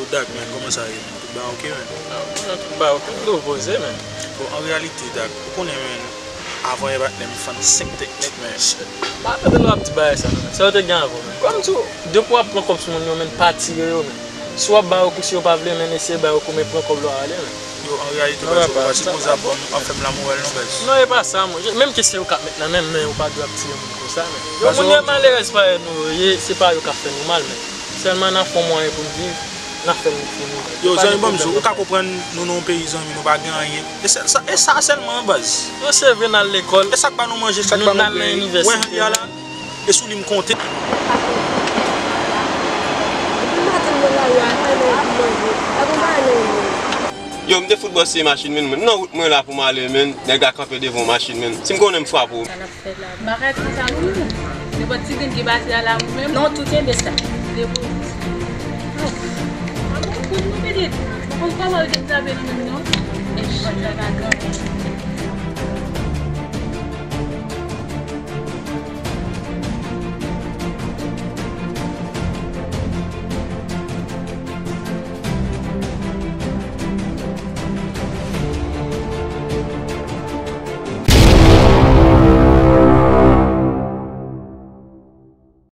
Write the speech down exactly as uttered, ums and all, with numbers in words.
Dak, men, kòman sa ye, men? Tout bagay oke, men? Ah, mwen, tout bagay oke, m dwe poze, men. Bon, an reyalite, Dak, ou konnen, men, avan yè patnè m fann senk tèt nèt, men. M pa tande lè w ap di bagay sa, non, men. Sa yo te gen avan, men. Kòm di w, depi w ap pran kòb sou moun yo, men, pa tire yo, men. Si w ap ba yo kou, si yo pa vle, men, eseye ba yo kou, men pran kòb la w ale, men. Yo, an reyalite, non, baz, ou pa sipoze ap ban m, ap fè m lamoral, non, baz. Non, e pa sa, monchè. Menm ke se yo k ap met nan men m, men ou pa dwe ap tire moun konsa, men. Yo, baz, moun yo malerèz parèy nou yo ye, se pa yo k ap fè nou mal, men. Sèlman n ap fè yon mwayen pou n viv, n ap fè n fini. Yo, zanmi, ban m di w, ou ka konprann nou nan yon peyi, zanmi, nou pa gen anyen. E sa, e sa sèlman, baz. Yo, se vre n al lekòl. E sa k ba nou manje, sa k ba nou plen. Ou wè jan n ye a la? E sou li m konte. Depi maten m nan lari a, m pa gen anyen pou manje. Pa gen bagay nan men m. Yo, m te fout bò seye machin, men, men nan wout mwen la pou m ale, men, nèg la kanpe devan yon machin, men. Si m konnen m frape w. Sa n ap fè la? M pa ka di sa non, men. Nenpòt ti grenn ki pase a la, ou menm. Non, tou kenbe sa. Depo. Kout nou pede. Ou konn kòman yo te trape nou menm, non? Men jòt la pa gen.